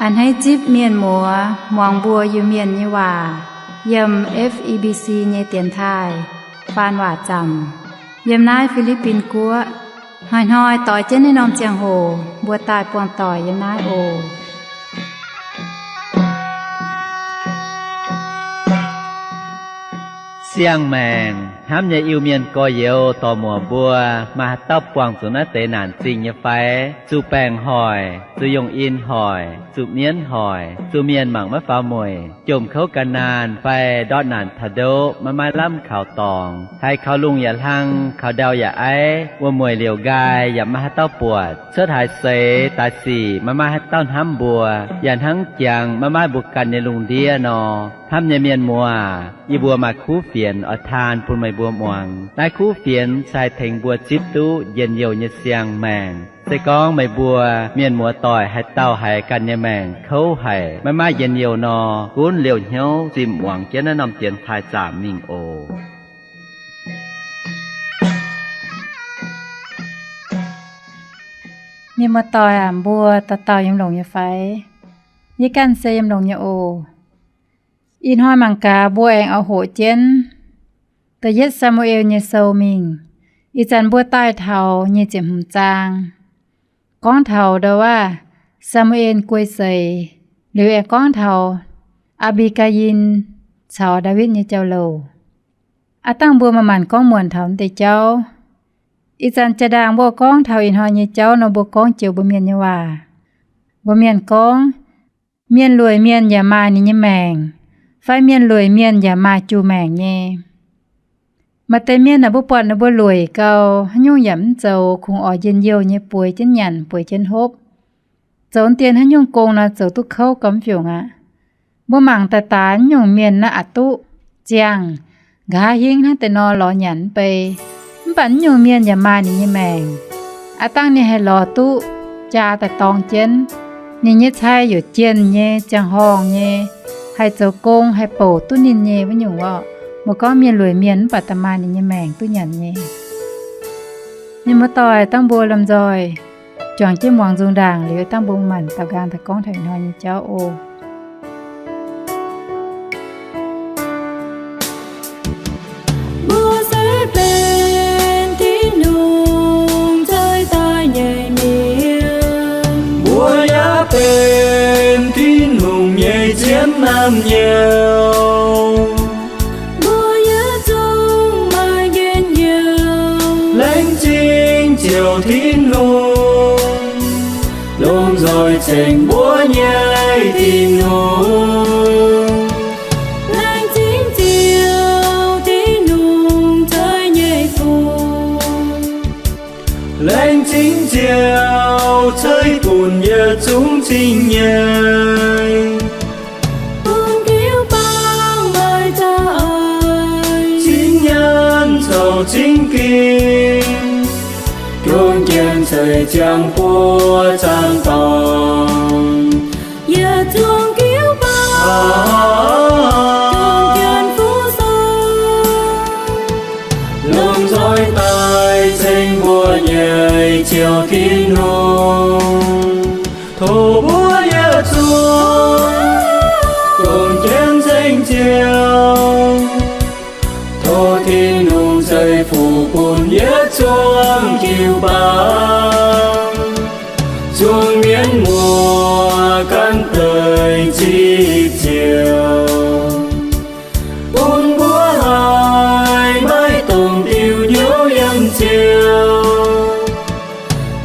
A'hneiv zipv mienh muoz muangx mbuo Iu-Mienh nyei waac yiem F E B C nyei dienx taaih faan waac zaamc yiem naaiv Fi^li^bin Guoqv. Hnoi-hnoi doix jienv naaiv norm ziangh hoc mbuo daaih buangh doic yiem naaiv oc. Siang-maengc hnamv nyei Iu-Mienh gorx-youz dorc-muoc mbuo, maaih haaix dauh buangh zuqc naaiv deix naanc zingh nyei fai? Zuqc baengc hoic, zuqc yongh in hoic, zuqc mienv hoic, zuqc mienh mangc maiv faaux mueic, jomc kouv ga'naanh fai ndortv naanc taux ndoqv maiv maaih lamh kaux dorngx, haiz kaux lungh yaac hlang, kaux ndau yaac aiv, wuom-mueic liouc nqaai yaac maiv maaih haaix dauh buatc, cuotv haaix seix daaih sic maiv maaih haaix dauh hnamv mbuo, yaac hnangv jangx maiv maaih mbuo ganh nyei lungh ndiev nor. Hnamv nyei mienh muoz, yie mbuo maaih kuv fienx oix taan bun meih mbuo muangx. Naaiv kuv fienx se haih tengx mbuo zipv duqv njien-youh nyei siang-maengc. Se gorngv meih mbuo mienh muoz doic haaix dauh haiz ganh nyei maengc kouv haic, maiv maaih njien-youh nor, gunv liouh hnyouv zimh muangx jienv naaiv norm dienx taaih zaamc mingh oc. Mienh muoz doic aac, mbuo dauh dauh yiem longx nyei fai? Yie ganh se yiem longx nyei oc. Ih hnoi mangc gaax mbuo aengx oix hoqc jienv Da'yietv Saa^mu^en nyei sou mingh. Ih zanc mbuo daaih taux nyic ziepc hmz zaang, gorngv taux ndau wuov Saa^mu^en guei seix, liuz aengx gorngv taux Aa^mbi^gaa^yin caux Ndaawitv nyei jauv-louc. Aav dangh mbuo maaih maanc gorngv muonc taux naaiv deix jauv. Ih zanc jaa-ndaangc mbuo gorngv taux ih hnoi nyei jauv nor, mbuo gorngv joux mbuo mienh nyei waac. Mbuo mienh gorngv, mienh lueic mienh yaac maaih ninh nyei maengc, fai mienh lueic mienh yaac maaih juv maengc nyei. Maaih deix mienh naaic mbuo buatc ninh mbuo lueic gau, haaix nyungc yaac mv zoux, kungx oix njien-youh nyei bueix jienv nyanc, bueix jienv hopv. Zoux dien haaix nyungc gong nor zoux duqv kouv gau mv fiungc aqv. Mbuo mangc daaih daaix nyungc mienh naaiv aqc duqv ziangh, nqa'haav hingv hnangv deix nor lorz nyanc mv bei. Mv baac nyungc mienh yaac maaih ninh nyei maengc. Aav dangh ninh haih lorz duqv jaa daaih dorng jienv, ninh nyei cai youc jienh nyei, ziangh horngh nyei, haih zoux gong, haih bouc duqv ninh nyei wuov nyungc orqc. Mbuo gorngv mienh lueic mienh mv baac da'maaih ninh nyei maengc duqv nyanc nyei. Mienh muoz-doic, dangh mbuo lomh nzoih juangc jienv muangx nzung ndaangc liuz, dangh mbuo maanc daaux nqaang daaih gorngv taux ih hnoi nyei jauv oc. Mbuo se benx Tin-Hungh nzoih daaih nyei mienh. Mbuo yaac benx Tin-Hungh nyei zienv naamh nyouz. Mbuo yaac zungv maaih njien-youh. Laengz zingh Ziouv Tin-Hungh, lomh nzoih ceng mbuo nyei Tin-Hungh. Laengz zingh Ziouv Tin-Hungh nzoih nyei Fuqv. Laengz zingh Ziouv ceix bun yietc zungv zingh nyei. Bun jiu-baang maaih za'eix, zingh nyaanh caux zingh ging, juang jienv ceix ziangh buoz zaangc dorngx. Yietc zungv jiu-baang juang jienv fuqv sou, lomh nzoih daaih ceng mbuo nyei Ziouv Tin-Hungh. Tov mbuo yietc zungv dongh jienv ceng Ziouv. Tov Tin-Hungh ceix fuqv bun yietc zungv jiu-baang, zungv mienh muoz gan deix zipv Ziouv, bun mbuo haih maiv dungx diuh hnyouv yiem Ziouv.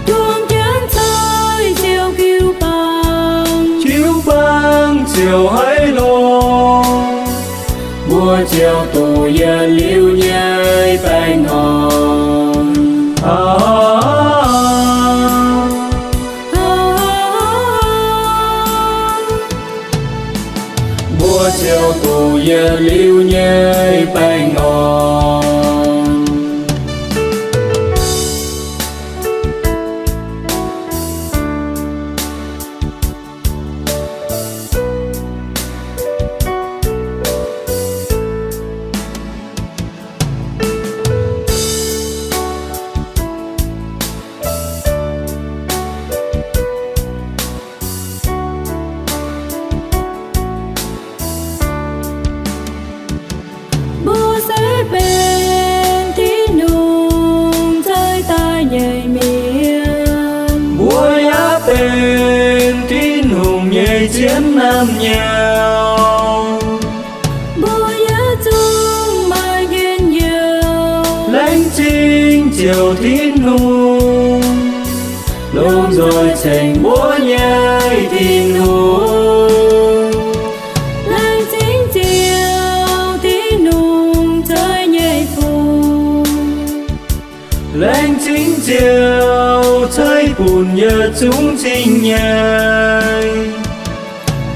Juang jienv ceix Ziouv jiu-baang, jiu-baang ziouc haiz longx. Mbuo ziouc duqv yietc liuz nyei baengh orn. Mbuo ziouc duqv yietc liuz nyei baengh orn. camv nyei. Mbuo yietc zungv maaih njien-youh. Laengz zingh Ziouv Tin-Hungh, longc nzoih ceng mbuo nyei Tin-Hungh. Laengz zingh Ziouv Tin-Hungh, zeiz nyei Fuqv. Laengz zingh Ziouv, zeiz bun yietc zungv cing nyei.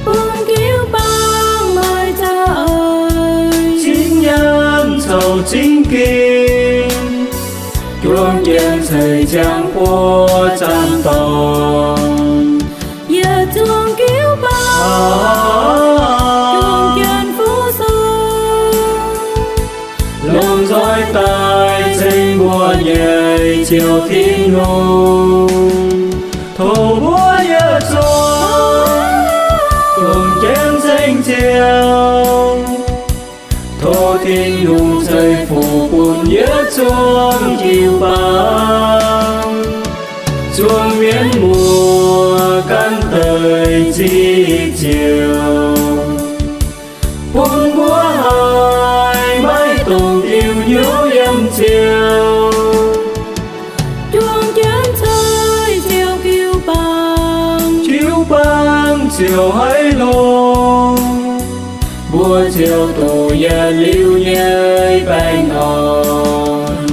Bun jiu-baang maaih za'eix, cing nyaanh caux cing ging, juang jienv ceix ziangx buo zanc dorngx. Yietc zungv jiu-baang juang jienv fuqv sung, longc nzoih daaih ceng mbuo nyei Ziouv Tin-Hungh. Tov mbuo yietc zungv juang jienv ceng Ziouv. Tov Tin-Hungh ceix fuqv bun yietc zungv jiu-baang, zuangx mienv muoz gan deix zipv Ziouv, bun mbuo haiz maiv dungx diuh hnyouv yiem Ziouv. Juang jienv ceix Ziouv jiu-baang, jiu-baang ziouc haiz longx. Mbuo ziouc duqv yietc liuz nyei baengh orn.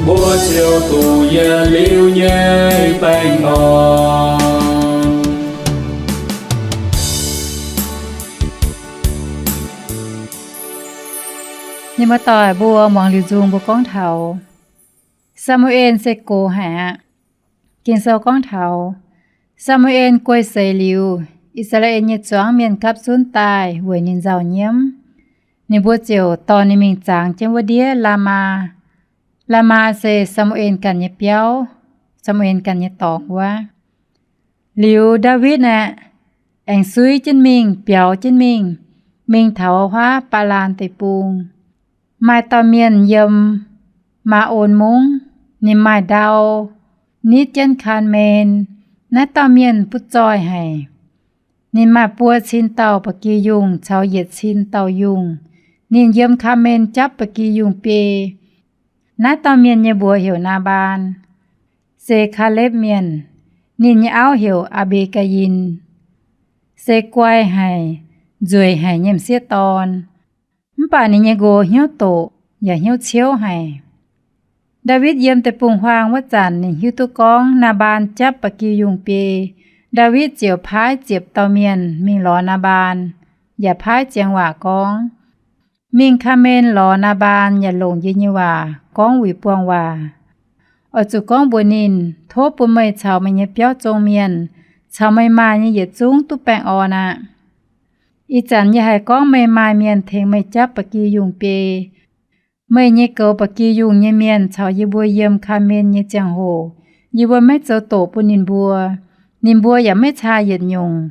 Mbuo ziouc duqv yietc liuz nyei baengh orn. Ninh mbuo doic mbuo muangx liuz nzung mbuo gorngv taux Saa^mu^en se gox haic aqv. Ging-Sou gorngv taux Saa^mu^en guei seix liuz, I^saa^laa^en nyei zuangx mienh gapv zunv daaih weic ninh nzauh nyiemv. Ninh mbuo ziouc dorh ninh mingh zangx jienv wuov ndiev Laamaa. Laamaa se Saa^mu^en ganh nyei biauv, Saa^mu^en ganh nyei dorngx wuov. Liuz Ndaawitv aeqv, aengx suiv jienv mingh, biaux jienv mingh, mingh taux wuov huaav Baalaan Deic-Bung. Maaih dauh mienh yiem Maa^on Mungv, ninh maaih ndau nitv jienv Kaan^men. Naaiv dauh mienh butv zoih haic. Ninh maaih buo cin dauh ba'gi yungh caux yietc cin dauh yungh. Ninh yiem Kaan^men japv ba'gi yungh biei. Naaiv dauh mienh nyei mbuox heuc Naa^mbaan, se Kaalepv mienh. Ninh nyei auv heuc Aa^mbi^gaa^in, se guai haic, nzueic haic nyei m'sieqv dorn. Mv baac ninh nyei nqox hnyouv doqc yaac hnyouv ciouv haic. Ndaawitv yiem deic-bung-huaang wuov zanc ninh hiuv duqv gorngv Naa^mbaan japv ba'gi yungh biei. Ndaawitv ziouc paaiv ziepc dauh mienh mingh lorz Naa^mbaan, yaac paaiv ziangx waac gorngv, mingh Kaan^men lorz Naa^mbaan yaac longc yie nyei waac gorngv wuic buangh waac. Oix zuqc gorngv mbuox ninh, tov bun meih caux meih nyei biauv zong mienh, caux meih maaih nyei yietc zungv duqv baengh orn aqv. Ih zanc yie haiz gorngv meih maaih mienh tengx meih japv ba'gi yungh biei. Meih nyei goux ba'gi yungh nyei mienh caux yie mbuo yiem Kaan^men nyei ziangh hoc, yie mbuo maiv zoux doqc bun ninh mbuo. Ninh mbuo yaac maiv caa yietc nyungc.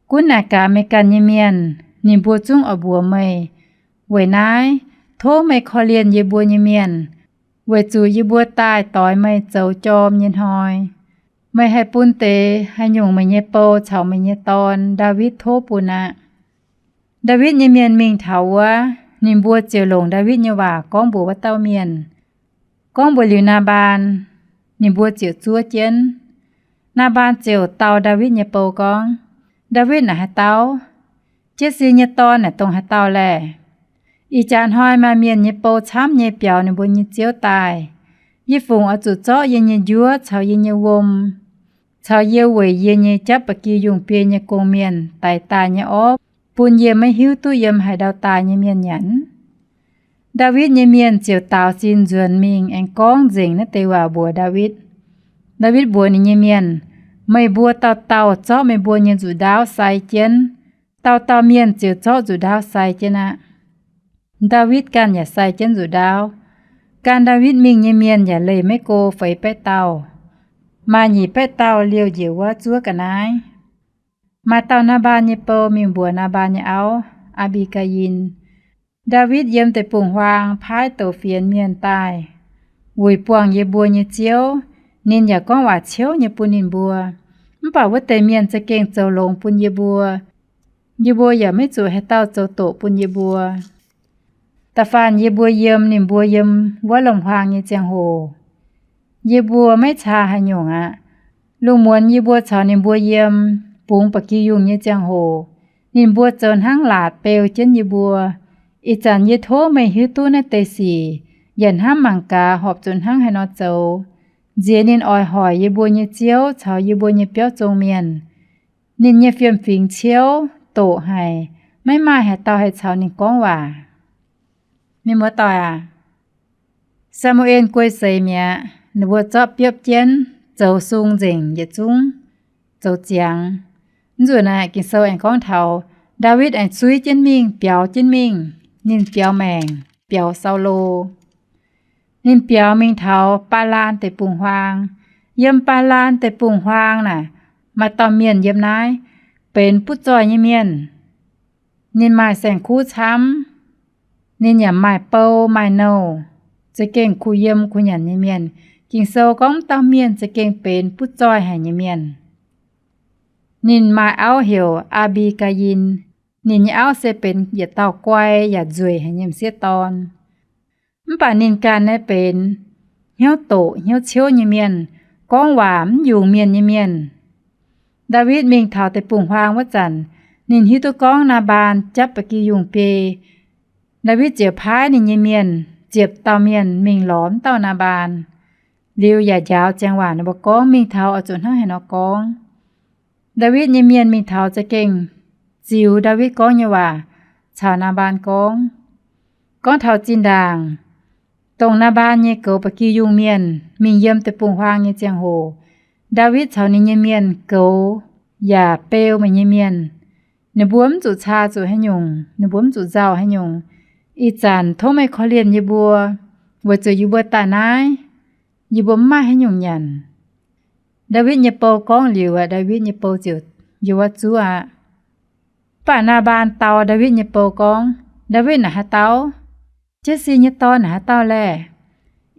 Gunv naaic gaax meih ganh nyei mienh, ninh mbuo zungv oix mbuox meih. Weic naaiv, tov meih korv-lienh yie mbuo nyei mienh, weic zuqc yie mbuo daaih doix meih zoux jorm nyei hnoi. Meih haih bun deix haaix nyungc meih nyei bou caux meih nyei dorn, Ndaawitv tov bun aqv. Ndaawitv nyei mienh mingh taux wuov, ninh mbuo ziouc longc Ndaawitv nyei waac gorngv mbuox wuov dauh mienh. Gorngv mbuox liuz Naa^mbaan, ninh mbuo ziouc zuov jienv. Naa^mbaan ziouc dau Ndaawitv nyei bou gorngv, Ndaawitv naaic haaix dauh? Jetv^si nyei dorn naaic dongh haaix dauh laeh? Ih jaax hnoi maaih mienh nyei bou camv nyei biaux ninh mbuo nyei ziouv daaih. Yie fungc oix zuqc zorqv yie nyei njuov caux yie nyei wuom, caux yie weic yie nyei japv ba'gi yungh biei nyei gong-mienh daix daaih nyei orv, bun yie maiv hiuv duqv yiem haaix ndau daaih nyei mienh nyanc? Ndaawitv nyei mienh ziouc daaux zinh nzuonx mingh aengx gorngv nzengc naaiv deix waac mbuox Ndaawitv. Ndaawitv mbuox ninh nyei mienh, Meih mbuo dauh dauh zorqv meih mbuo nyei nzuqc ndaauv sai jienv. Dauh dauh mienh ziouc zorqv nzuqc ndaauv sai jienv aqv. Ndaawitv ganh yaac sai jienv nzuqc ndaauv. Gan Ndaawitv mingh nyei mienh yaac leih maiv go feix baeqv dauh. Maaih nyic baeqv dauh liouh njiec wuov zuov ga'naaiv. Maaih dauh Naa^mbaan nyei bou mingh mbuox Naa^mbaan nyei auv, Aa^mbi^gaa^in, Ndaawitv yiem deic-bung-huaang paaiv douc fienx mienh daaih, wuic buangh yie mbuo nyei ziouv. Ninh yaac gorngv waac ciouv nyei bun ninh mbuo. Mv baac wuov deix mienh za'gengh zoux longx bun yie mbuo. Yie mbuo yaac maiv zuqc haaix dauh zoux doqc bun yie mbuo. Da'faanh yie mbuo yiem ninh mbuo yiem wuov lomc-huaang nyei ziangh hoc, yie mbuo maiv caa haaix nyungc aqv. Lungh muonz yie mbuo caux ninh mbuo yiem bungx ba'gi yungh nyei ziangh hoc, ninh mbuo zoux hnangv laatc beu jienv yie mbuo. Ih zanc yie tov meih hiuv duqv naaiv deix sic, yaac hnamv mangc gaax horpc zuqc hnangv haaix nor zoux. Nziex ninh oix hoic yie mbuo nyei ziouv caux yie mbuo nyei biauv zong mienh. Ninh nyei fiem-fingx ciouv, doqc haic, maiv maaih haaix dauh haih caux ninh gorngv waac. Mienh muoz-doic aac, Saa^mu^en guei seix mi'aqv, ninh mbuo zorqv biopv jienv zoux sung nzengc yietc zungv, zoux ziangx. Mv nzunc naaiv Ging-Sou aengx gorngv taux Ndaawitv aengx zuiz jienv mingh, biaux jienv mingh. Ninh biaux maengc, biaux Saulo. Ninh biaux mingh taux Baalaan deic-bung-huaang. Yiem Baalaan deic-bung-huaang naaic, maaih dauh mienh yiem naaiv, benx butv zoih nyei mienh. Ninh maaih saeng-kuv camv. Ninh yaac maaih bou maaih nouh, za'gengh kuh yiem kuh nyanc nyei mienh. Ging-Sou gorngv dauh mienh za'gengh benx butv zoih haic nyei mienh. Ninh maaih auv heuc Aa^mbi^gaa^in. Ninh nyei auv se benx yietc dauh guai yaac nzueic haic nyei m'sieqv dorn. Mv baac ninh ganh naaiv benx hnyouv doqc hnyouv ciouv nyei mienh, gorngv waac mv yungz mienh nyei mienh. Ndaawitv mingh taux deic-bung-huaang wuov zanc, ninh hiuv duqv gorngv Naa^mbaan japv ba'gi yungh biei. Ndaawitv ziouc paaiv ninh nyei mienh ziepc dauh mienh mingh lorz wuov dauh Naa^mbaan. Liuz yaac njaaux ziangx waac ninh mbuo gorngv, mingh taux oix zuqc hnangv haaix nor gorngv. Ndaawitv nyei mienh mingh taux za'gengh ziux Ndaawitv gorngv nyei waac caux Naa^mbaan gorngv. Gorngv taux zinh ndaangc, dongh Naa^mbaan nyei goux ba'gi yungh mienh mingh yiem deic-bung-huaang nyei ziangh hoc, Ndaawitv caux ninh nyei mienh goux yaac beu meih nyei mienh. Ninh mbuo mv zuqc caa zuqc haaix nyungc, ninh mbuo mv zuqc nzauh haaix nyungc. Ih zanc tov meih korv-lienh yie mbuo, weic zuqc yie mbuo daaih naaiv, yie mbuo mv maaih haaix nyungc nyanc. Ndaawitv nyei bou gorngv liuz, Ndaawitv nyei bou ziouc yiem wuov zuov aqv. Mv baac Naa^mbaan dau Ndaawitv nyei bou gorngv, Ndaawitv naaic haaix dauh? Jetv^si nyei dorn naaic haaix dauh laeh?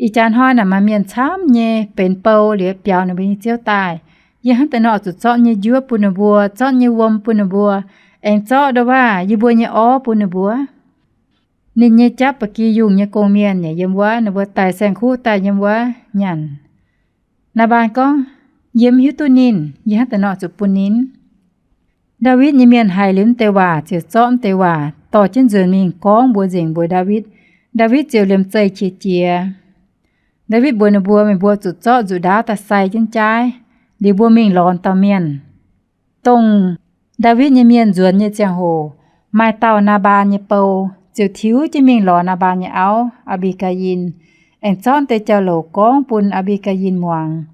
Ih jaax hnoi naaic maaih mienh camv nyei benx bou liuz biaux ninh mbuo nyei ziouv daaih. Yie hnangv deix nor zuqc zorqv nyei njuov bun ninh mbuo, zorqv nyei wuom bun ninh mbuo, aengx zorqv nduov waac yie mbuo nyei orv bun ninh mbuo. Ninh nyei japv ba'gi yungh nyei gong-mienh yaac yiem wuov, ninh mbuo daic saeng-kuv daaih yiem wuov nyanc. Naa^mbaan gorngv, Yie mv hiuv duqv ninh, yie hnangv deix nor zuqc bun ninh. Ndaawitv nyei mienh haiz liuz mv deix waac ziouc zorqv mv deix waac dorh jienv nzuonx mingh gorngv mbuox nzengc mbuox Ndaawitv. Ndaawitv ziouc liemh zeih qiex jiez. Ndaawitv mbuox ninh mbuo, Meih mbuo zuqc zorqv nzuqc ndaauv daaih sai jienv jaaiv, liuz mbuo mingh lorz dauh mienh. Dongh Ndaawitv nyei mienh nzuonx nyei ziangh hoc, maaih dauh Naa^mbaan nyei bou ziouc tiux jienv mingh lorz Naa^mbaan nyei auv, Aa^mbi^gaa^in, aengx zorqv deix jauv-louc gorngv bun Aa^mbi^gaa^in muangx.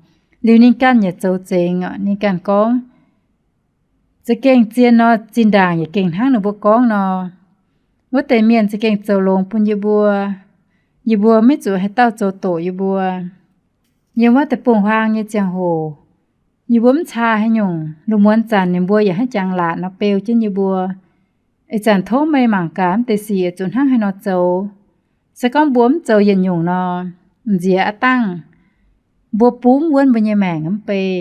Liuz ninh ganh yaac zoux zengx. Ninh ganh gorngv, Za'gengh zien nor, zinh ndaangc yaac gengh hnangv ninh mbuo gorngv nor. Wuov deix mienh za'gengh zoux longx bun yie mbuo. Yie mbuo maiv zuqc haaix dauh zoux doqc yie mbuo. Yiem wuov deic-bung-huaang nyei ziangh hoc, yie mbuo mv caa haaix nyungc. Lungh muonz zanc ninh mbuo yaac hnangv jangx laatc nor beu jienv yie mbuo. Ih zanc tov meih mangc gaax mv deix sic zuqc hnangv haaix nor zoux. Se gorngv mbuo mv zoux yietc nyungc nor, m'nziex aav dangh mbuo bungx wuonv mbuo nyei maengc mv bei,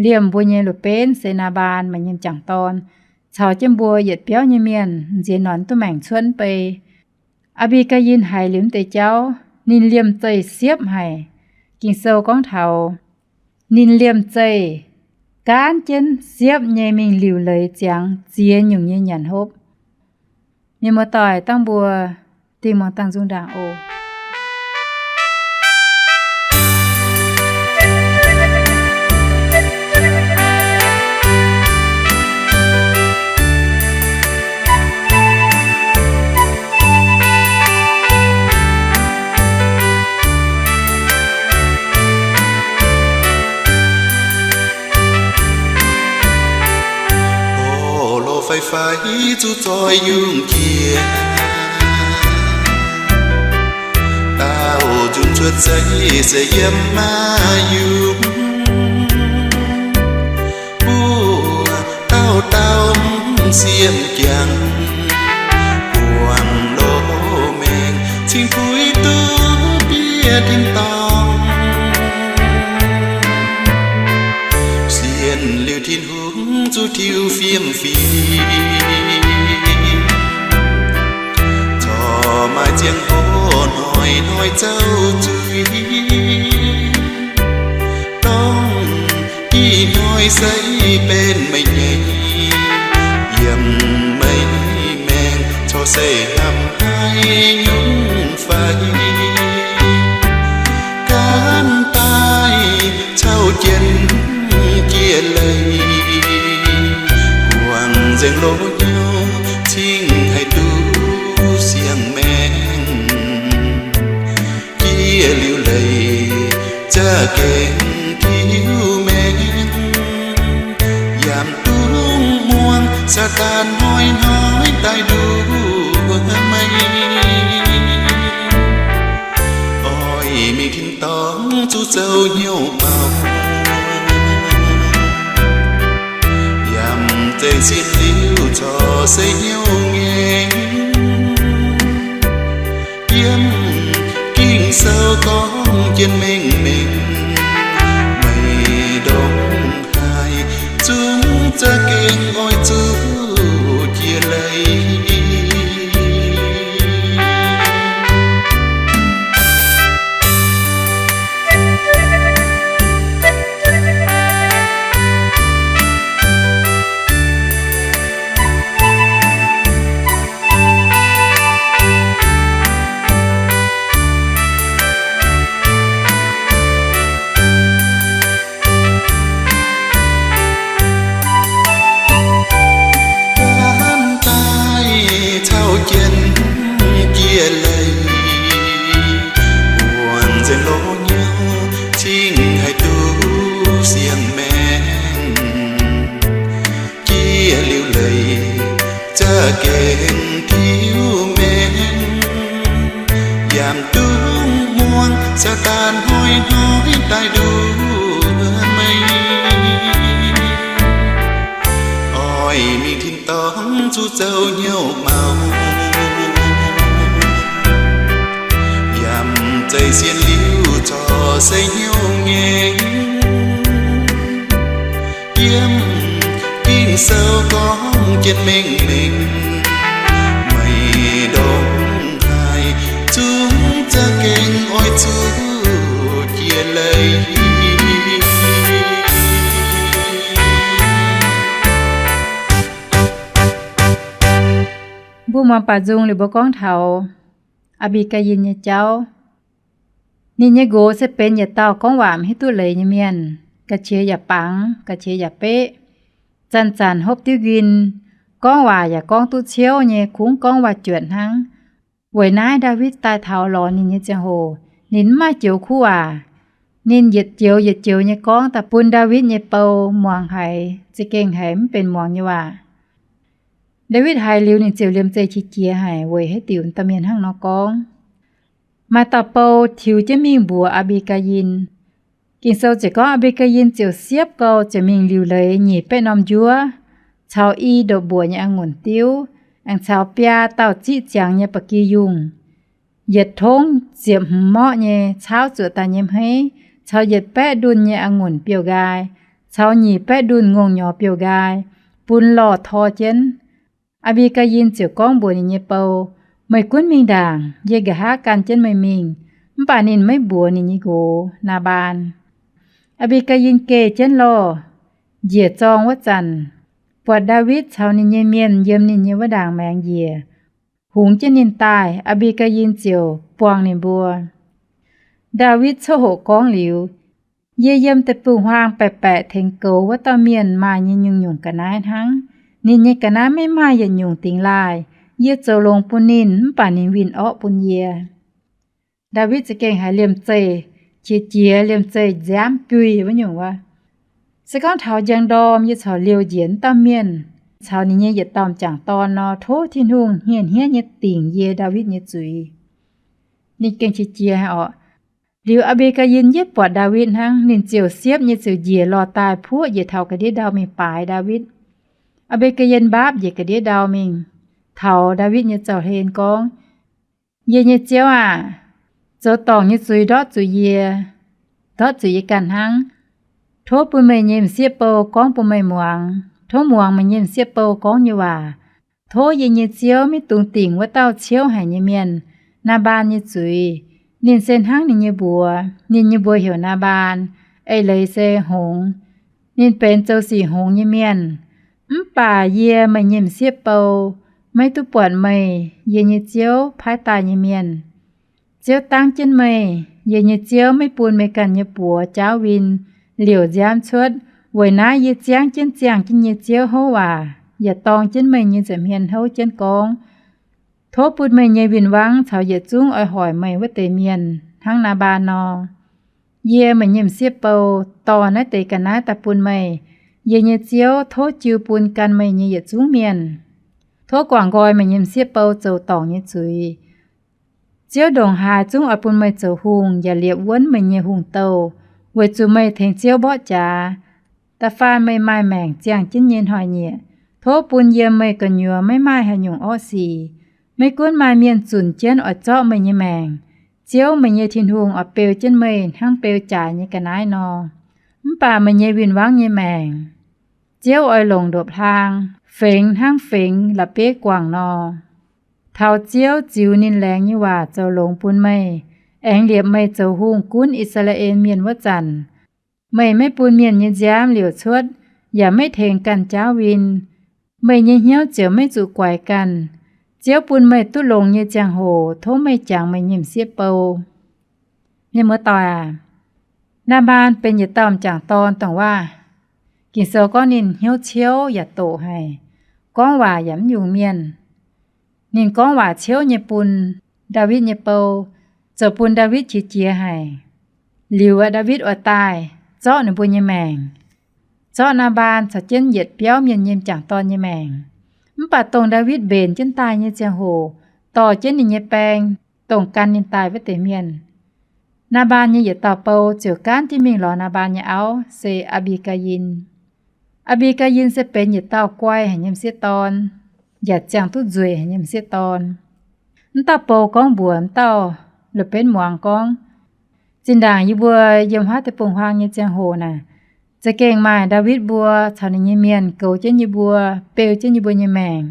liemh mbuo nyei loz-benv se Naa^mbaan maaih nyim jangc dorn caux jienv mbuo yietc biauv nyei mienh m'nziex nor duqv maengc cuotv mv bei. Aa^mbi^gaa^in haiz liuz mv deix jauv, ninh liemh zeih siepv haic. Ging-Sou gorngv taux ninh liemh zeih gaanv jienv siepv nyei mingh liuc leiz ziangx ziex nyungc nyei nyanc hopv. Mienh muoz-doic, dangh mbuo dingh muangx dangh nzung ndaangc oc. Orv, lorz faix-faix zuqc zoih yungh jiex, daauh nzunc cuotv seix se yiem maiv yungh. Buov dauh dauh siepv jangx, buangh loz-maengc cingx puix duqv biei. tin-dorngh. Sienx liuz Tin-Hungh zuqc tiux fiem fim, corc maaih ziangh hoc hnoi-hnoi zouv zuiz. Dongh ih hnoi se benx meih nyei, yiem meih maengc corc se hnamv haiz nyungc fai. Gaanv daaih cau jienv jiex leiz, guangc nzengc loz-hnyouv cingx haih duqv siang-maengc. Jiex liuz leiz za'gengh tiux maengc, yaac dungx muangx Saadaan hnoi-hnoi daaih nduov meih. Oix mingh tin-dorngh zuqc zoux hnyouv maux, yaac zeiz sienx liuz corc se hnyouv ngaengc. Yiem Ging-Sou gorngv jienv mengh mengh, meih ndongc haaix zungv za'gengh oix zuqc jiex leiz. Gaanv daaih cau jienv jiex leiz, guangc nzengc loz-hnyouv cingx haih duqv siang-maengc. Jiex liuz leiz za'gengh tiux maengc, yaac dungx muangx Saadaan hnoi-hnoi daaih nduov meih. Oix mingh tin-dorngh zuqc zoux hnyouv maux, yaac zeiz sienx liuz corc se hnyouv ngaengc. Yiem Ging-Sou gorngv jienv mengh mengh, meih ndongc haaix zungv za'gengh oix zuqc jiex leiz. Mbuo muangx baac nzung liuz mbuo gorngv taux Aa^mbi^gaa^yin nyei jauv. Ninh nyei nqox se benx yietc dauh gorngv waac mv hiuv duqv leiz nyei mienh, ga'qiex yaac bangc, ga'qiex yaac beqv, zanc-zanc hopv diuv nquin, gorngv waac yaac gorngv duqv ciouv nyei, kungx gorngv waac-juotc hnangv. Weic naaiv Ndaawitv daaih taux lorz ninh nyei ziangh hoc, ninh mv maaih joux kuv waac. Ninh yietc joux yietc joux nyei gorngv daaih bun Ndaawitv nyei bou muangx haiz za'gengh haiz mv benx muangx nyei waac. Ndaawitv haiz liuz ninh ziouc liemh zeih qiex jiez haic weic haaix diuc dauh mienh hnangv nor gorngv. Maaih dauh bou tiux jienv mingh mbuox Aa^mbi^gaa^yin. Ging-Sou ziouc gorngv Aa^mbi^gaa^yin ziouc siepv gou ziouc mingh liuc leiz nyic baeqv norm njuov, caux i ndoqc mbuoqc nyei a'ngunc diuv, aengx caux biaa dauh ziqv ziangx nyei ba'gi yungh, yietc tongv ziepc hmz morqv nyei caauv zuoqc daaih nyei hmeiv, caux yietc baeqv ndunh nyei a'ngunc biouv-nqaai, caux nyic baeqv ndunh ngongh nyorx biouv-nqaai, bun lorh tor jienv. Aa^mbi^gaa^yin ziouc gorngv mbuox ninh nyei bou, Meih gunv mingh ndaangc, yie nqa'haav gan jienv meih mingh. Mv baac ninh maiv mbuox ninh nyei nqox, Naa^mbaan. Aa^mbi^gaa^yin geh jienv lorh njiec zorng wuov zanc, buatc Ndaawitv caux ninh nyei mienh yiem ninh nyei wuov ndaangc maengx njiec, hungx jienv ninh daaih. Aa^mbi^gaa^yin ziouc buangh ninh mbuo. Ndaawitv coqv hoqc gorngv liuz, Yie yiem deic-bung-huaang baeqc baeqc tengx goux wuov dauh mienh maaih nyei nyungc-nyungc ga'naaiv hnangv. Ninh nyei ga'naaiv maiv maaih yietc nyungc dingx laaih. Yie zoux longx bun ninh, mv baac ninh winh orqv bun yie. Ndaawitv za'gengh haiz liemh zeih qiex jiez, liemh zeih nziaamv guih wuov nyungc wuov. Se gorngv taux njang ndorm yie corc liouh njiec wuov dauh mienh caux ninh nyei yietc dauh m'jangc dorn nor, tov Tin-Hungh hniev-hniev nyei dingc yie Ndaawitv nyei zuiz. Ninh gengh qiex jiez haic orqc. Liuz Aa^mbi^gaa^yin yietv buatc Ndaawitv hnangv, ninh ziouc siepv nyei ziouc njiec lorh daaih puoqv njiec taux ga'ndiev ndau mingh baaix Ndaawitv. Aa^mbi^gaa^yin mbaapv njiec ga'ndiev ndau mingh, taux Ndaawitv nyei zaux-hlen gorngv, Yie nyei ziouv aah! Zoux dorngc nyei zuiz ndortv zuqc yie, ndortv zuqc yie ganh hnangv. Tov bun meih nyei m'sieqv bou gorngv bun meih muangx. Tov muangx meih nyei m'sieqv bou gorngv nyei waac. Tov yie nyei ziouv maiv dungx dingc wuov dauh ciouv haic nyei mienh, Naa^mbaan, nyei zuiz. Ninh se hnangv ninh nyei mbuox. Ninh nyei mbuox heuc Naa^mbaan, eix leiz se hngongx. Ninh benx zoux sic hngongx nyei mienh. Mv baac yie, meih nyei m'sieqv bou, maiv duqv buatc meih, yie nyei ziouv, paaiv daaih nyei mienh. Ziouv dangv jienv meih. Yie nyei ziouv maiv bun meih ganh nyei buoz jaauv win, liouc nziaamv cuotv. Weic naaiv yie ziangv jienv ziangh jienv nyei ziouv houv waac yaac dorng jienv meih nyei nza'hmien houv jienv gorngv, tov bun meih nyei win-wangv caux yietc zungv oix hoic meih wuov deix mienh hnangv Naa^mbaan nor. Yie, meih nyei m'sieqv bou, dorh naaiv deix ga'naaiv daaih bun meih. Yie nyei ziouv, tov jiu bun gan meih nyei yietc zungv mienh. Tov guangc nqoi meih nyei m'sieqv bou zoux dorngc nyei zuiz. Ziouv ndongc haaix zungv oix bun meih zoux hungh yaac liepc wuonv meih nyei hungh douh, weic zuqc meih tengx Ziouv mborqv jaax. Da'faanh meih maaih maengc ziangh jienv nyei hnoi-nyieqc, tov bun yiem meih gu'nyuoz maiv maaih haaix nyungc orqv sic. Maiv gunv maaih mienh zunc jienv oix zorqv meih nyei maengc, Ziouv, meih nyei Tin-Hungh, oix beu jienv meih hnangv beu jaaix nyei ga'naaiv nor. Mv baac meih nyei win-wangv nyei maengc, Ziouv oix longc ndopv-hlaang fengx hnangv fengx la'bieiv guangc nor. Taux Ziouv ziux ninh laengz nyei waac zoux longx bun meih, aengx liepc meih zoux hungh gunv I^saa^laa^en Mienh wuov zanc, meih maiv bun mienh nyei nziaamv liouc cuotv, yaac maiv tengx ganh jaauv win. Meih nyei hnyouv ziouc maiv zuqc guaix ganh. Ziouv bun meih duqv longx nyei ziangh hoc tov meih jangx meih nyei m'sieqv bou. Mienh muoz-doic aac, Naa^mbaan benx yietc dauh m'jangc dorn dongh waac. Ging-Sou gorngv ninh hnyouv ciouv yaac doqc haic, gorngv waac yaac mv yungz mienh. Ninh gorngv waac ciouv nyei bun Ndaawitv nyei bou, zoux bun Ndaawitv qiex jiez haic. Liuz aeqv, Ndaawitv oix daaih zorqv ninh mbuo nyei maengc, zorqv Naa^mbaan caux jienv yietc biauv mienh nyei m'jangc dorn nyei maengc. Mv baac dongh Ndaawitv mbenc jienv daaih nyei ziangh hoc, dorh jienv ninh nyei baeng, dongh gan ninh daaih wuov deix mienh, Naa^mbaan nyei yietc dauh bou ziouc gaanv jienv mingh lorz Naa^mbaan nyei auv, se Aa^mbi^gaa^in. Aa^mbi^gaa^in se benx yietc dauh guai haic nyei m'sieqv dorn, yaac ziangh duqv nzueic haic nyei m'sieqv dorn. Mv dauh bou gorngv mbuox mv dauh La'benv muangx gorngv, zinh ndaangc yie mbuo yiem huaav deic-bung-huaang nyei ziangh hoc naaic, za'gengh maaih Ndaawitv mbuo caux ninh nyei mienh goux jienv yie mbuo, beu jienv yie mbuo nyei maengc.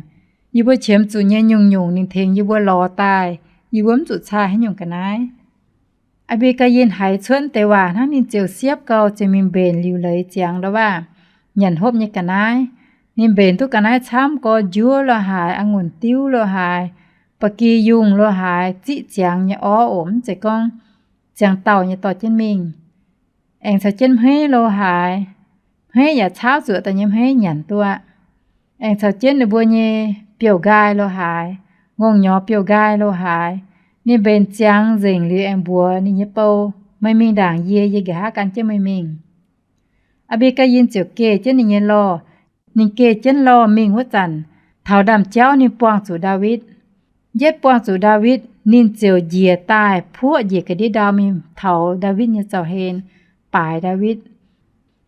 Yie mbuo qiemx zuqc nyei nyungc-nyungc ninh tengx yie mbuo lorz daaih, yie mbuo mv zuqc caa haaix nyungc ga'naaiv. Aa^mbi^gaa^in haiz cuotv deix waac hnangv, ninh ziouc siepv gau ziouc mingh mbenc liuc leiz ziangx ndau waac nyanc hopv nyei ga'naaiv. Ninh mbenc duqv ga'naaiv camv, gorx njuov lo haaix, a'ngunc diuv lo haaix, ba'gi yungh lo haaix, ziqv ziangx nyei orv oc, mv zeiz gorngv ziangx dauh nyei dorh jienv mingh. Aengx caux jienv hmeiv lo haaix, hmeiv yaac caauv zuoqc daaih nyei hmeiv nyanc duqv aqv. Aengx caux jienv ninh mbuo nyei biouv-nqaai lo haaix, ngongh nyorx biouv-nqaai lo haaix, ninh mbenc ziangx nzengc liuz aengx mbuox ninh nyei bou, meih mingh ndaangc yie, yie nqa'haav gan jienv meih mingh. Aa^mbi^gaa^in ziouc geh jienv ninh nyei lorh. Ninh geh jienv lorh mingh wuov zanc, taux ndaamv-jauv ninh buangh zuqc Ndaawitv. Yietv buangh zuqc Ndaawitv, ninh ziouc njiec daaih puoqv njiec ga'ndiev ndau mingh taux Ndaawitv nyei zaux-hlen, baaix Ndaawitv.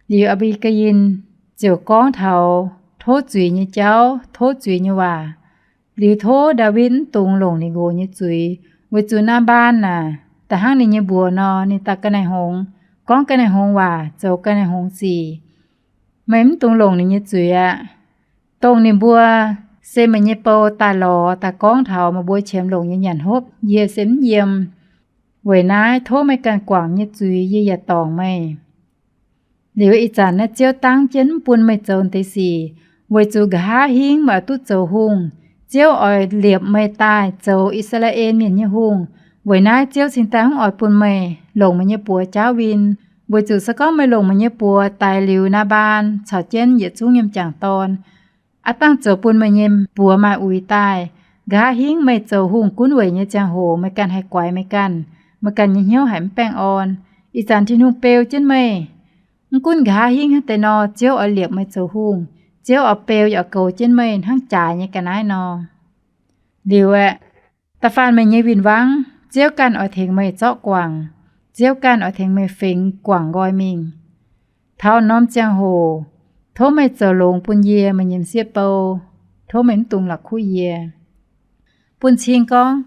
Liuz Aa^mbi^gaa^in ziouc gorngv taux tov zuiz nyei jauv, tov zuiz nyei waac. Liuz tov Ndaawitv mv dungx longc ninh nqox nyei zuiz, weic zuqc Naa^mbaan naaic da'hnangv ninh nyei mbuox nor, ninh daaih ga'naaiv-hngongx, gorngv ga'naaiv-hngongx waac, zoux ga'naaiv-hngongx sic. Meih mv dungx longc ninh nyei zuiz aqv. Dongh ninh mbuo se meih nyei bou daaih lorz daaih gorngv taux meih mbuo qiemx longc nyei nyanc hopv, yie se mv yiem. Weic naaiv tov meih ganh guangc nyei zuiz yie yaac dorngc meih. Liuz ih zanc naaiv Ziouv dangv jienv mv bun meih zoux deix sic, weic zuqc nqa'haav hingv meih oix duqv zoux hungh. Ziouv oix liepc meih daaih zoux I^saa^laa^en Mienh nyei hungh. Weic naaiv Ziouv cingx daaih mv oix bun meih longc meih nyei buoz jaauv win, weic zuqc se gorngv meih longc meih nyei buoz daix liuz Naa^mbaan caux jienv yietc zungv nyei m'jangc dorn, aav dangh zoux bun meih nyei buoz maaih uix daaih. Nqa'haav hingv meih zoux hungh gunv weic nyei ziangh hoc meih ganh haih guaix meih ganh, meih ganh nyei hnyouv haiz mv baengh orn. Ih zanc Tin-Hungh beu jienv meih. Mv gunv nqa'haav hingv hnangv deix nor, Ziouv oix liepc meih zoux hungh. Ziouv oix beu yaac goux jienv meih hnangv jaaix nyei ga'naaiv nor. Liuz aeqv, da'faanh meih nyei win-wangv, Ziouv ganh oix tengx meih zorqv guangc. Ziouv ganh oix tengx meih fengx guangc nqoi mingh. Taux norm ziangh hoc, tov meih zoux longx bun yie, meih nyei m'sieqv bou. Tov meih mv dungx la'kuqv yie. Bun cing gorngv,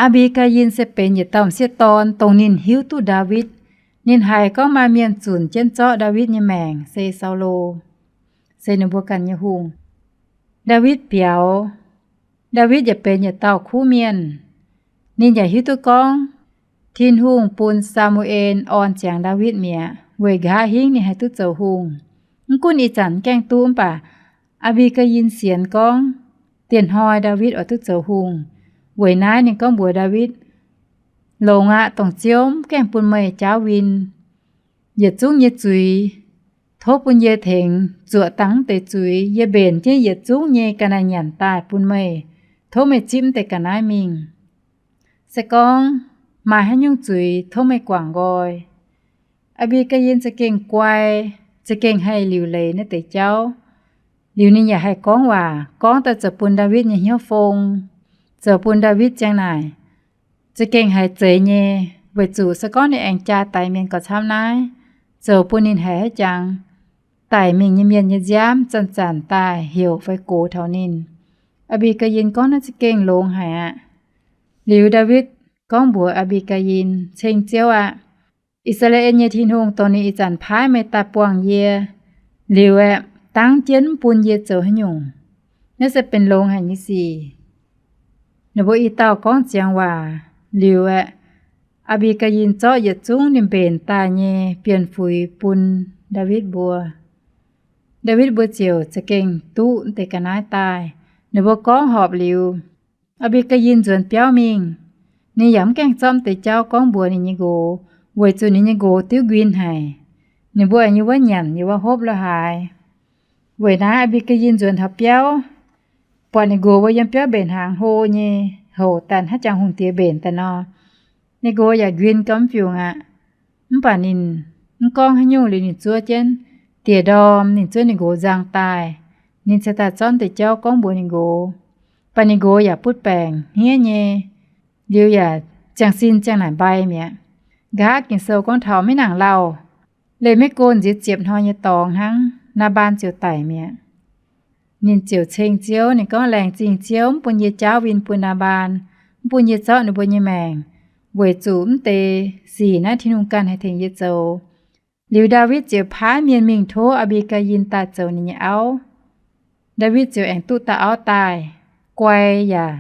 Aa^mbi^gaa^yin se benx yietc dauh m'sieqv dorn, dongh ninh hiuv duqv Ndaawitv. Ninh haiz gorngv maaih mienh zunc jienv zorqv Ndaawitv nyei maengc, se Saulo, se ninh mbuo ganh nyei hungh. Ndaawitv biaux. Ndaawitv yaac benx yietc dauh kuv mienh. Ninh yaac hiuv duqv gorngv Tin-Hungh bun Saa^mu^en orn ziangx Ndaawitv mi'aqv, weic nqa'haav hingv ninh haih duqv zoux hungh. Mv gunv ih zanc mv gaengh duqv, mv baac Aa^mbi^gaa^yin sienx gorngv dieh hnoi Ndaawitv oix duqv zoux hungh. Weic naaiv ninh gorngv mbuox Ndaawitv, Longx aqv, dongh Ziouv mv gaengh bun meih jaauv win. Yietc zungv nyei zuiz, tov bun yie tengx zuoqc dangh mv deix zuiz. Yie mbenc jienv yietc zungv nyei ga'naaiv nyanc daaih bun meih. Tov meih zipv mv deix ga'naaiv mingh. Se gorngv maaih haaix nyungc zuiz, tov meih guangc nqoi. Aa^mbi^gaa^yin za'gengh guai, za'gengh haih liuc leiz naaiv deix jauv. Liuz ninh yaac haih gorngv waac, gorngv daaih zoux bun Ndaawitv nyei hnyouv fong, zoux bun Ndaawitv ziang naaic za'gengh haiz zeiz nyei, weic zuqc se gorngv ninh aengx jaa daix mienh gauh camv naaiv, zoux bun ninh haiz haiv jangx daic mingh nyei mienh nyei nziaamv zanc-zanc daaih heuc fai gox taux ninh. Aa^mbi^gaa^yin gorngv naaiv za'gengh longx haic aqv. Liuz Ndaawitv gorngv mbuox Aa^mbi^gaa^yin, Ceng Ziouv aqv, I^saa^laa^en nyei Tin-Hungh, dongh ninh ih zanc paaiv meih daaih buangh yie liuz aeqv, dangv jienv mv bun yie zoux haaix nyungc. Naaiv se benx longx haic nyei sic. Ninh mbuo i dauh gorngv ziangx waac liuz aeqv, Aa^mbi^gaa^yin zorqv yietc zungv ninh mbenc daaih nyei bienh fuix bun Ndaawitv mbuo. Ndaawitv mbuo ziouc za'gengh duqv deix ga'naaiv daaih. Ninh mbuo gorngv horpc liuz, Aa^mbi^gaa^yin nzuonx biauv mingh. Ninh yaac mv gaengh zorqv mv deix jauv gorngv mbuox ninh nyei nqox, weic zuqc ninh nyei nqox diuv nquin haic. Ninh mbuo aengx yiem wuov nyanc, yiem wuov hopv lo haaix. Weic naaiv Aa^mbi^gaa^yin nzuonx taux biauv, buatc ninh nqox mbuo yiem biauv mbenc hnaangx hlo nyei, houc daaih hnangv jangx hungh diex mbenc daaih nor. Ninh nqox yaac nquin gau mv fiungc aqv. Mv baac ninh mv gorngv haaix nyungc. Liuz ninh zuov jienv dieh ndorm, ninh zuov ninh nqox nzang daaih. Ninh cingx daaih zorqv deix jauv gorngv mbuox ninh nqox. Mv baac ninh nqox yaac butv baengc hniev nyei, liuz yaac ziangh sin ziangh naaic mbai mi'aqv. Nqa'haav Ging-Sou gorngv taux maiv nangc lauh, leih maiv go nziex ziepc hnoi nyei dorngx hnangv, Naa^mbaan ziouc daic mi'aqv. Ninh ziouc ceng Ziouv, ninh gorngv, Laengz zingh Ziouv mv bun yie jaauv win bun Naa^mbaan, mv bun yie zorqv ninh mbuo nyei maengc, weic zuqc mv deix sic naaiv Tin-Hungh ganh haih tengx yie zoux. Liuz Ndaawitv ziouc paaiv mienh mingh tov Aa^mbi^gaa^yin daaih zoux ninh nyei auv. Ndaawitv ziouc aengx duqv dauh auv daaih, guai yaac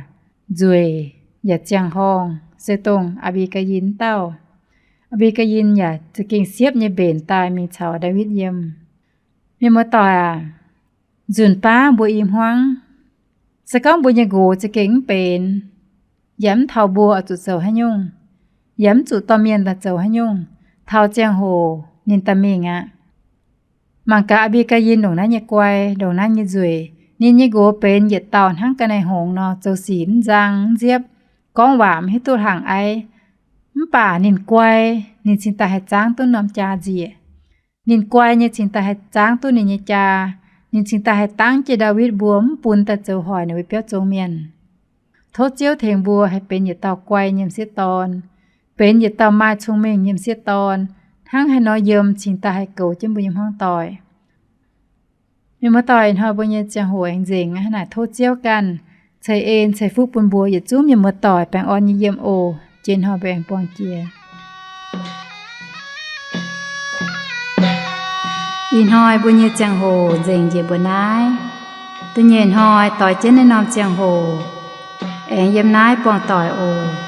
nzueic yaac ziangh horngh, se dongh Aa^mbi^gaa^yin wuov dauh. Aa^mbi^gaa^yin yaac za'gengh siepv nyei mbenc daaih mingh caux Ndaawitv yiem. Mienh muoz-doic aac, nzunc baav mbuo i hmuangv, se gorngv mbuo nyei nqox za'gengh mv benx, yaac mv taux mbuo oix zuqc zoux haaix nyungc, yaac mv zuqc dorh mienh daaih zoux haaix nyungc, taux ziangh hoc ninh daaih mingh aqv. Mangc gaax Aa^mbi^gaa^yin ndongc naaiv nyei guai, ndongc naaiv nyei nzueic. Ninh nyei nqox benx yietc dauh hnangv ga'naaiv hngongx nor, zoux sic mv nzang mv nziepv, gorngv waac mv hiuv duqv hlangv aiv. Mv baac ninh guai, ninh cingx daaih haih zaangv duqv norm jaa nzieqc. Ninh guai nyei cingx daaih haih zaangv duqv ninh nyei jaa. Ninh cingx daaih haih dangv jienv Ndaawitv mbuo, mv bun daaih zoux hoic ninh mbuo biauv zong mienh. Tov Ziouv tengx mbuo haih benx yietc dauh guai nyei m'sieqv dorn, benx yietc dauh maaih cong-mengh nyei m'sieqv dorn, hnangv haaix nor yiem cingx daaih haih goux jienv mbuo nyei hmuangv doic. Mienh muoz-doic, ih hnoi mbuo nyei ziangh hoc aengx nzengc aqv. Hnangv naaic tov Ziouv ganh ceix en ceix fuqv bun mbuo yietc zungv mienh muoz-doic baengh orn nyei yiem oc. Jiex hnoi mbuo aengx buangh jiex. Ih hnoi mbuo nyei ziangh hoc nzengc njiec mbuo naaiv. Da'nyeic hnoi doix jienv naaiv norm ziangh hoc aengx yiem naaiv buangh doic oc.